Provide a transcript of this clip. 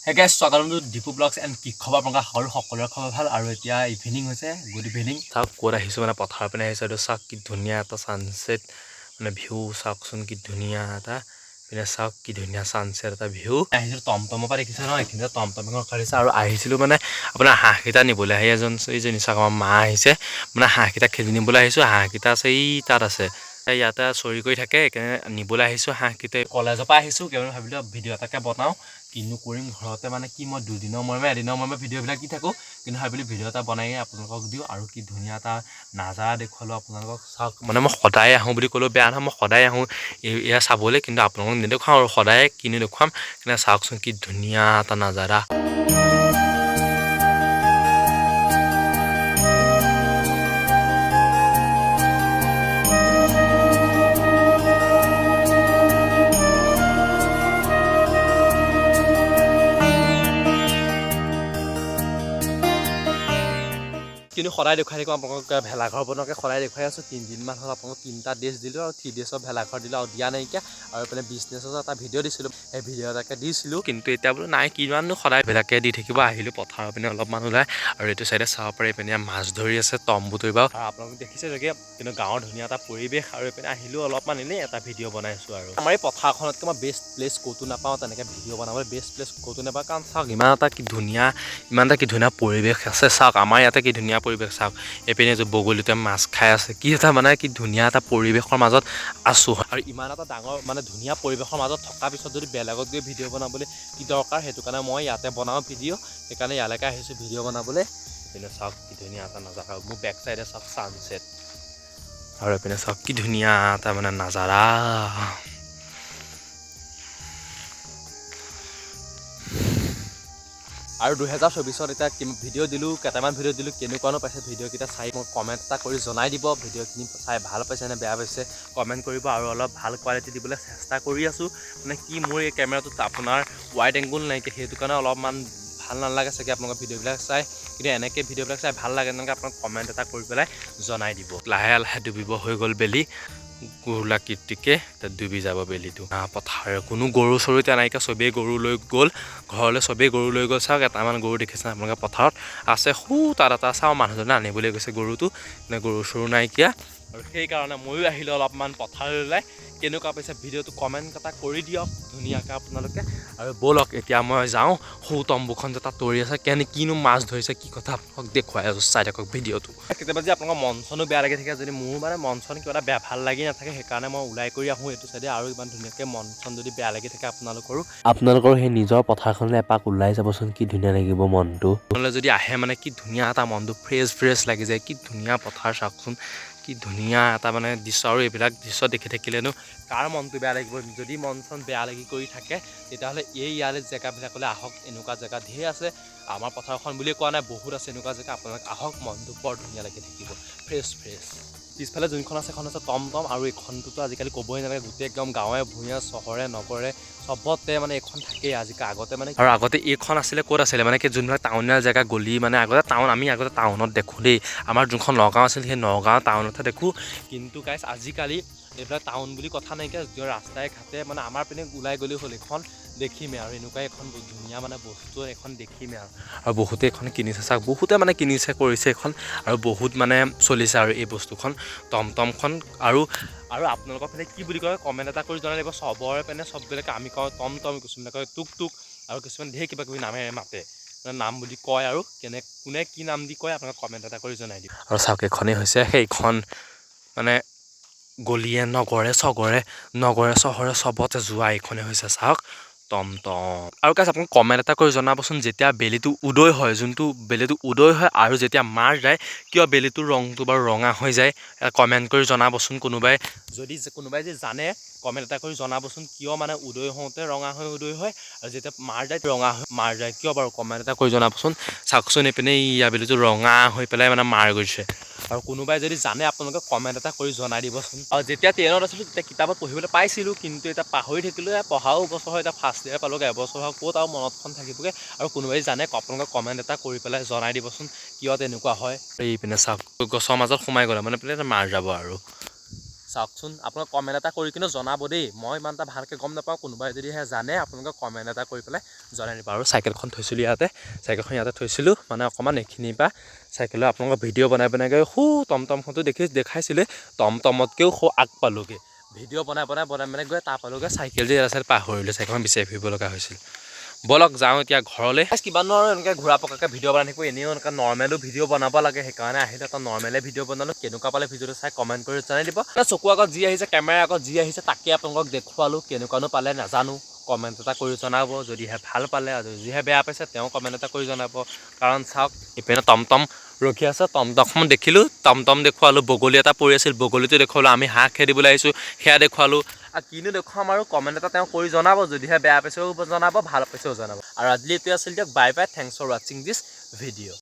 Hey guys, স্বাগতম two depot blogs and কি খবৰ আপোনালোকৰ? সকলো সকলোৰে খবৰ ভাল। আৰু এতিয়া ইভিনিং হৈছে, গুড ইভিনিং। চাওক ক'ত আহিছোঁ, মানে পথাৰৰ পিনে আহিছোঁ। এইটো চাওক, কি ধুনীয়া এটা ছানছেট মানে ভিউ। চাওকচোন কি ধুনীয়া এটা পিনে, চাওক কি ধুনীয়া ছানছেট এটা ভিউ। আহিছিলোঁ টমটমৰ পৰা, দেখিছে ন, এইখিনিতে টমটম এখন ৰখাই দিছে। আৰু আহিছিলোঁ মানে আপোনাৰ হাঁহকেইটা নিবলৈ আহি এজন এইজনী চাওক, আমাৰ মা আহিছে। মানে হাঁহকেইটা খেদি নিবলৈ আহিছোঁ। হাঁহকেইটা আছে, এই তাত আছে, এই ইয়াতে চৰি কৰি থাকে, সেইকাৰণে নিবলৈ আহিছোঁ হাঁহকেইটা। কলেজৰ পৰা আহিছোঁ, কেৱল ভাবিলোঁ ভিডিঅ' এটাকে বনাওঁ। কিনো কৰিম ঘৰতে, মানে কি মই দুদিনৰ মূৰে মূৰে, এদিনৰ মূৰে মূৰে ভিডিঅ'বিলাক দি থাকোঁ, কিন্তু ভাবিলোঁ ভিডিঅ' এটা বনাই আপোনালোকক দিওঁ। আৰু কি ধুনীয়া এটা নাজাৰা দেখুৱালোঁ আপোনালোকক, চাওক। মানে মই সদায় আহোঁ বুলি ক'লেও বেয়া নহয়, মই সদায় আহোঁ এয়া চাবলৈ, কিন্তু আপোনালোকক নেদেখুৱাওঁ আৰু সদায় কিনো দেখুৱাম। কিন্তু চাওকচোন কি ধুনীয়া এটা নাজাৰা। কিন্তু সদায় দেখুৱাই থাকোঁ আপোনালোকক ভেলাঘৰ বনোৱাকৈ, সদায় দেখুৱাই আছোঁ। 3 দিনমান হ'ল, আপোনালোকক তিনিটা ড্ৰেছ দিলোঁ আৰু থ্ৰী ডেজৰ ভেলাঘৰ দিলোঁ আৰু দিয়া নাইকিয়া। আৰু এইপিনে বিজনেছৰ এটা ভিডিঅ' দিছিলোঁ, সেই ভিডিঅ' এটাকে দিছিলোঁ। কিন্তু এতিয়া বোলো নাই, কিমাননো সদায় এইবিলাকে দি থাকিব। আহিলোঁ পথাৰৰ পিনে অলপমান ওলাই আৰু এইটো চাইডে চাব পাৰে, এইপিনে মাছ ধৰি আছে তম্বুটো বাৰু। আৰু আপোনালোক দেখিছে চাগে, কিন্তু গাঁৱৰ ধুনীয়া এটা পৰিৱেশ। আৰু এইপিনে আহিলোঁ অলপমান এনেই এটা ভিডিঅ' বনাইছোঁ। আৰু আমাৰ এই পথাৰখনতকৈ মই বেষ্ট প্লেচ ক'তো নাপাওঁ, তেনেকৈ ভিডিঅ' বনাবলৈ বেষ্ট প্লেচ ক'তো নাপাওঁ। কাৰণ চাওক, ইমান এটা কি ধুনীয়া, ইমান এটা কি ধুনীয়া পৰিৱেশ আছে। চাওক, আমাৰ ইয়াতে কি ধুনীয়া পৰিৱেশ। চাওক, এইপিনে যে বগলীটোৱে মাছ খাই আছে, কি এটা মানে কি ধুনীয়া এটা পৰিৱেশৰ মাজত আছোঁ। আৰু ইমান এটা ডাঙৰ মানে ধুনীয়া পৰিৱেশৰ মাজত থকাৰ পিছত যদি বেলেগত গৈ ভিডিঅ' বনাবলৈ কি দৰকাৰ? সেইটো কাৰণে মই ইয়াতে বনাওঁ ভিডিঅ', সেইকাৰণে ইয়ালৈকে আহিছোঁ ভিডিঅ' বনাবলৈ। এইপিনে চাওক কি ধুনীয়া এটা নাজাৰা। মোৰ বেক চাইডে চাওক ছানছেট। আৰু এইপিনে চাওক কি ধুনীয়া এটা মানে নাজাৰা। আৰু 2024ত এতিয়া ভিডিঅ' দিলোঁ, কেইটামান ভিডিঅ' দিলোঁ, কেনেকুৱানো পাইছে ভিডিঅ'কেইটা চাই মোক কমেণ্ট এটা কৰি জনাই দিব। ভিডিঅ'খিনি চাই ভাল পাইছে নে বেয়া পাইছে কমেণ্ট কৰিব। আৰু অলপ ভাল কোৱালিটি দিবলৈ চেষ্টা কৰি আছোঁ। মানে কি, মোৰ এই কেমেৰাটোত আপোনাৰ ৱাইড এংগুল নাইকিয়া, সেইটো কাৰণে অলপমান ভাল নালাগে চাগে আপোনালোকৰ ভিডিঅ'বিলাক চাই। কিন্তু এনেকৈ ভিডিঅ'বিলাক চাই ভাল লাগে তেনেকৈ আপোনাক কমেণ্ট এটা কৰি পেলাই জনাই দিব। লাহে লাহে ডুবিব হৈ গ'ল বেলি, গোলাকৃতিকে তাত ডুবি যাব বেলিটো। পথাৰ কোনো গৰু চৰু এতিয়া নাইকিয়া, চবেই গৰু লৈ গ'ল ঘৰলৈ, চবেই গৰু লৈ গ'ল। চাওক, এটামান গৰু দেখিছে আপোনালোকে পথাৰত আছে, সু তাত এটা আছে আৰু মানুহজনে আনিবলৈ গৈছে গৰুটো। মানে গৰু চৰু নাইকিয়া আৰু সেইকাৰণে ময়ো আহিলোঁ অলপমান পথাৰলৈ ওলাই। কেনেকুৱা পাইছে ভিডিঅ'টো কমেণ্ট এটা কৰি দিয়ক ধুনীয়াকৈ আপোনালোকে। আৰু ব'লক, এতিয়া মই যাওঁ, সৌ তম্বুখন যে তাত তৰি আছে, কেনে কিনো মাছ ধৰিছে, কি কথা আপোনালোকক দেখুৱাই আছোঁ, চাই থাকক ভিডিঅ'টো। কেতিয়াবা যদি আপোনালোকৰ মন চনো বেয়া লাগি থাকে, যদি মোৰ মানে মন চন কিবা এটা বেয়া ভাল লাগি নাথাকে, সেইকাৰণে মই ওলাই কৰি আহোঁ এইটো চাইডে। আৰু ইমান ধুনীয়াকৈ মন চন যদি বেয়া লাগি থাকে আপোনালোকৰো আপোনালোকৰ সেই নিজৰ পথাৰখনলৈ এপাক ওলাই যাবচোন, কি ধুনীয়া লাগিব মনটো। নহ'লে যদি আহে, মানে কি ধুনীয়া এটা মনটো ফ্ৰেছ ফ্ৰেছ লাগি যায়। কি ধুনীয়া পথাৰ, চাওকচোন কি ধুনীয়া এটা মানে দৃশ্য। আৰু এইবিলাক দৃশ্য দেখি থাকিলেনো কাৰ মনটো বেয়া লাগিব? যদি মন চন বেয়া লাগি কৰি থাকে, তেতিয়াহ'লে এই ইয়ালৈ জেগাবিলাকলৈ আহক। এনেকুৱা জেগা ঢেৰ আছে, আমাৰ পথাৰখন বুলিয়ে কোৱা নাই, বহুত আছে এনেকুৱা জেগা। আপোনালোক আহক, মনটো বৰ ধুনীয়া লাগি থাকিব, ফ্ৰেছ ফ্ৰেছ। পিছফালে যোনখন আছে সেইখন হৈছে টমটম। আৰু এইখনটোতো আজিকালি ক'বই নালাগে, গোটেই একদম গাঁৱে ভূঞে, চহৰে নগৰে চবতে মানে এইখন থাকেই আজিকালি। আগতে মানে আৰু আগতে এইখন আছিলে ক'ত আছিলে, মানে কি যোনবিলাক টাউনীয়া জেগা, গলি, মানে আগতে টাউন, আমি আগতে টাউনত দেখোঁ দেই। আমাৰ যোনখন নগাঁও আছিল, সেই নগাঁও টাউনতহে দেখোঁ। কিন্তু গাইছ, আজিকালি এইবিলাক টাউন বুলি কথা নাইকিয়া, ৰাস্তাই ঘাটে মানে আমাৰ পিনে ওলাই গ'লেই হ'ল, এইখন দেখিমেই। আৰু এনেকুৱা এখন ধুনীয়া মানে বস্তু এখন দেখিমেই। আৰু বহুতে এইখন কিনিছে, চাওক, বহুতে মানে কিনিছে কৰিছে এইখন আৰু বহুত মানে চলিছে আৰু এই বস্তুখন, টমটমখন। আৰু আৰু আপোনালোকৰ পিনে কি বুলি কয় কমেণ্ট এটা কৰি জনাই দিব। চবৰে পিনে চববিলাকে, আমি কওঁ টমটম, কিছুমানে কয় টুক টুক আৰু কিছুমান ঢেৰ কিবা কিবি নামেৰে মাতে, মানে নাম বুলি কয়। আৰু কেনে কোনে কি নাম দি কয় আপোনালোকে কমেণ্ট এটা কৰি জনাই দিব। আৰু চাওক, এইখনেই হৈছে সেইখন, মানে গলিয়ে নগৰে চগৰে, নগৰে চহৰে চবতে যোৱা এইখনেই হৈছে, চাওক, টমটম। আৰু গাইছ, আপুনি কমেণ্ট এটা কৰি জনাবচোন, যেতিয়া বেলিটো উদয় হয়, যোনটো বেলিটো উদয় হয় আৰু যেতিয়া মাৰ যায়, কিয় বেলিটোৰ ৰংটো বাৰু ৰঙা হৈ যায়? কমেণ্ট কৰি জনাবচোন কোনোবাই যদি, কোনোবাই যদি জানে কমেণ্ট এটা কৰি জনাবচোন, কিয় মানে উদয় হওঁতে ৰঙা হৈ উদয় হয় আৰু যেতিয়া মাৰ যায় ৰঙা হৈ মাৰ যায়, কিয় বাৰু? কমেণ্ট এটা কৰি জনাবচোন। চাওকচোন, এইপিনে ইয়া বেলিটো ৰঙা হৈ পেলাই মানে মাৰ গৈছে। আৰু কোনোবাই যদি জানে আপোনালোকে কমেণ্ট এটা কৰি জনাই দিবচোন। আৰু যেতিয়া টেনত আছিলোঁ তেতিয়া কিতাপত পঢ়িবলৈ পাইছিলোঁ, কিন্তু এতিয়া পাহৰি থাকিলোঁ। পঢ়াও বছৰ হয়, এতিয়া ফাৰ্ষ্ট ইয়েৰ পালোগৈ, এবছৰ হয়, ক'ত আৰু মনতখন থাকিবগৈ? আৰু কোনোবাই জানে আপোনালোকে কমেণ্ট এটা কৰি পেলাই জনাই দিবচোন, কিয় তেনেকুৱা হয়। এইপিনে চাওক, গছৰ মাজত সোমাই গ'লে মানে পিনে মাৰ যাব। আৰু চাওকচোন, আপোনালোকে কমেণ্ট এটা কৰি কিন্তু জনাব দেই। মই ইমান এটা ভালকৈ গম নাপাওঁ। কোনোবাই যদিহে জানে, আপোনালোকে কমেণ্ট এটা কৰি পেলাই জনাই দিব। আৰু চাইকেলখন থৈছিলোঁ ইয়াতে, চাইকেলখন ইয়াতে থৈছিলোঁ। মানে অকণমান এইখিনিৰ পৰা চাইকেলৰ আপোনালোকৰ ভিডিঅ' বনাই বনাই গৈ সৌ টমটমখনতো দেখাইছিলে, টমটমতকৈও সৌ আগ পালোগৈ। ভিডিঅ' বনাই বনাই বনাই বনাই গৈ তাৰ পালোগৈ, চাইকেল যে ইয়াত আছিল পাহৰিলোঁ, চাইকেলখন বিচাৰি ফুৰিব লগা হৈছিল। ব'লক, যাওঁ এতিয়া ঘৰলৈ। কিমাননো আৰু এনেকৈ ঘূৰা পকাকৈ ভিডিঅ' বনাই থাকিব? এনেও এনেকুৱা নৰ্মেলো ভিডিঅ' বনাব লাগে, সেইকাৰণে আহিলে এটা নৰ্মেলে ভিডিঅ' বনালোঁ। কেনেকুৱা পালে ভিডিঅ'টো চাই কমেণ্ট কৰি জনাই দিব। মানে চকু আগত যি আহিছে, কেমেৰাৰ আগত যি আহিছে, তাকে আপোনালোকক দেখুৱালোঁ। কেনেকুৱানো পালে নাজানো, কমেণ্ট এটা কৰি জনাব যদিহে ভাল পালে, আৰু যদিহে বেয়া পাইছে তেওঁ কমেণ্ট এটা কৰি জনাব। কাৰণ চাওক, ইপিনে টমটম ৰখি আছে, টমটমখন দেখিলোঁ, টমটম দেখুৱালোঁ। বগলী এটা পৰি আছিল, বগলীটো দেখুৱালোঁ। আমি হাঁহ খেদিবলৈ আহিছোঁ, সেয়া দেখুৱালোঁ। আৰু কিনো দেখুৱাম আৰু? কমেণ্ট এটা তেওঁ কৰি জনাব, যদিহে বেয়া পাইছেও জনাব, ভাল পাইছেও জনাব। আৰু আজিলৈ এইটোৱে আছিল দিয়ক। Bye bye, thanks for watching this video.